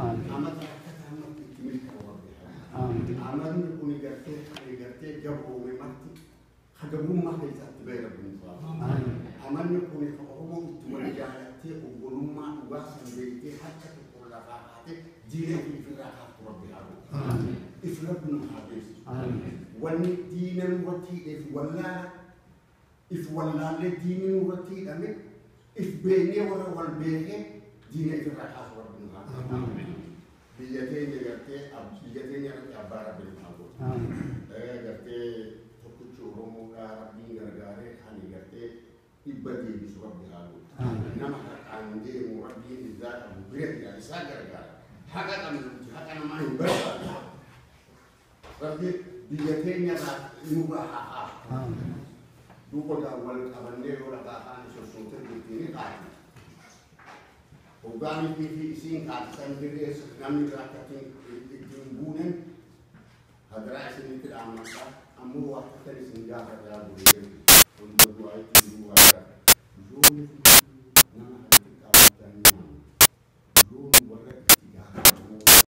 Amata akka taanatti itti milkaa'u Rabbi haa godhu. Amanni kun gartee gabroome marti hagabummaa keessatti ba'e Rabbi nuuf haa godhu. Amanni kun ka Oromoo itti wal jaalattee obbolummaa dhugaa san beektee harka tokko lafaa kaatee diina ofii ofirraa kaaftu Rabbi haa godhu. If Rabbi nu haa beeksisu. Wanni diina nurratti hidheef wallaala, if wallaallee diinni nurratti hidhame, if beeknee warra wal beekee diina ifirraa kaasu Rabbi nu haa godhu. Biyya teenya gartee biyya teenya irratti abbaa Rabbi nu haa godhu. Gartee tokkichi Oromoodhaa Rabbiin gargaaree kan gartee dhibba deebisu Rabbi haa godhu. Nama haqaan deemu Rabbiin izzaa qabu bira jira, isaa gargaara. Haqa qabna nuti, haqa namaa hin barbaadu. Rabbi biyya teenya irraa nurraa haa kaasu. Duuba gaa wal qabannee yoo lafaa kaane sossootee jirti ni kaati. Hoggaanii fi isiin kaatisan dirree namni biraa akka ittiin buunen hadaraa isinitti dhaammadha. Ammoo waa takkan isin gaafadha bulee hunda du'aa ittiin du'aa jira. Ijoollee